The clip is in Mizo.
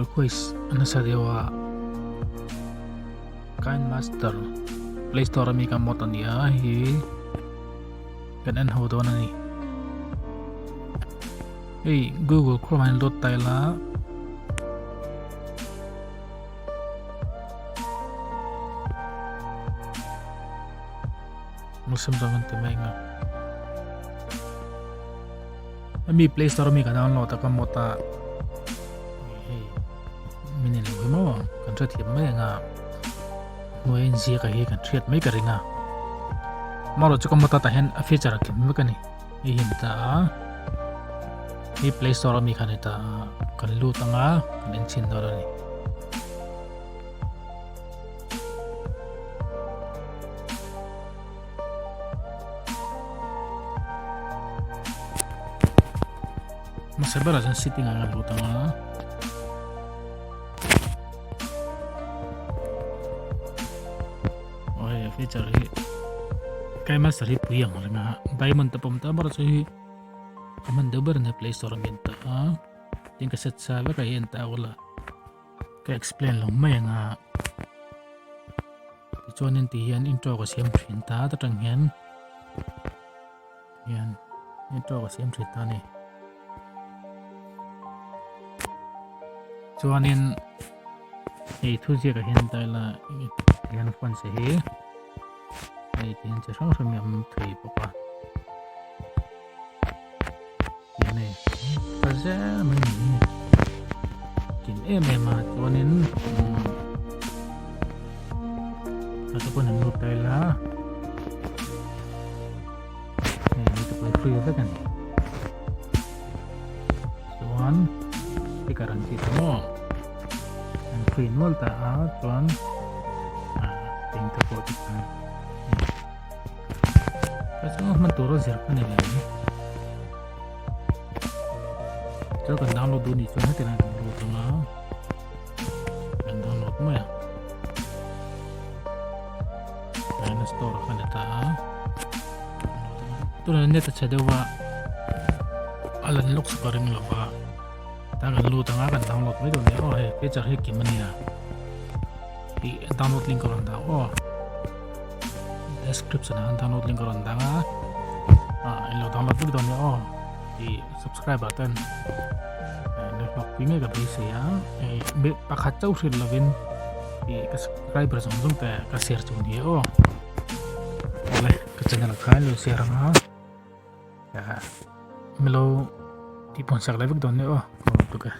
request a nasa deuh a Kind Master Play Store ami ka mod a ni a hei kan en ho dawn a ni hei Google Chrome ah hian load ta ila Muslim zawng an ti mai ang a Hemi Play Store ami ka download a ka mod a hei min en lo hi maw kan hrethiam mai ang a hnuai a inziak a hi kan hriat mai ka ring a marawh chu ka mod a tah hian a feature a kim vek a ni hei hi a ni ta a hei Play Store ami kha a ni ta a kan lut ang a kan enchhin dawn a ni. Hmasa berah chuan sitting ah kan lut ang a. Aw hei a feature hi kai master hi pui ang reng a diamond te pawm ta ber chu hi a hman deuh ber a nia play store a min ta a tin ka set sa vek a hi en ta ula. Ka explain lo mai ang a tichuanin ti hian intro ka siam thin ta ta tang hian hian intro ka siam thin ta a ni chuanin hei thu ziak ah hian taila hian fonts hi hei ti hian chi hrang hrang hi a awm thei bawk a. Ti nei ta zel mai ni hi kim em em a chuanin a te pawn an lut ta ila hei mi te pawh free vek a ni chuan sticker an tih ta maw an free nual ta a chuan eng te pawh ti khan Ka chu hman tur a zir kha ni ve mai. Chuan kan download duh nih chuan heti lai kan lut anga kan download mai a. Tlaiin store kha ni ta a. Tunah net a chhe deuh a a lan lawk chu ka ring lo va. Ta kan lut anga kan download mai dawn nia aw hei feature hi kim a nia. Tih download link a rawn dah aw. Description ah download link a rawn dang a ah in lo download vek dawn nia aw tih subscribe ah ten ni hlawk pui ngei ka beisei a eh pakhat chauh hrilh lovin tih ka subscriber zawng zawng te ka share chu ni aw awle ka channel kha in lo share ang a milo tih pawn sak leh vek dawn nia aw ka tuk e.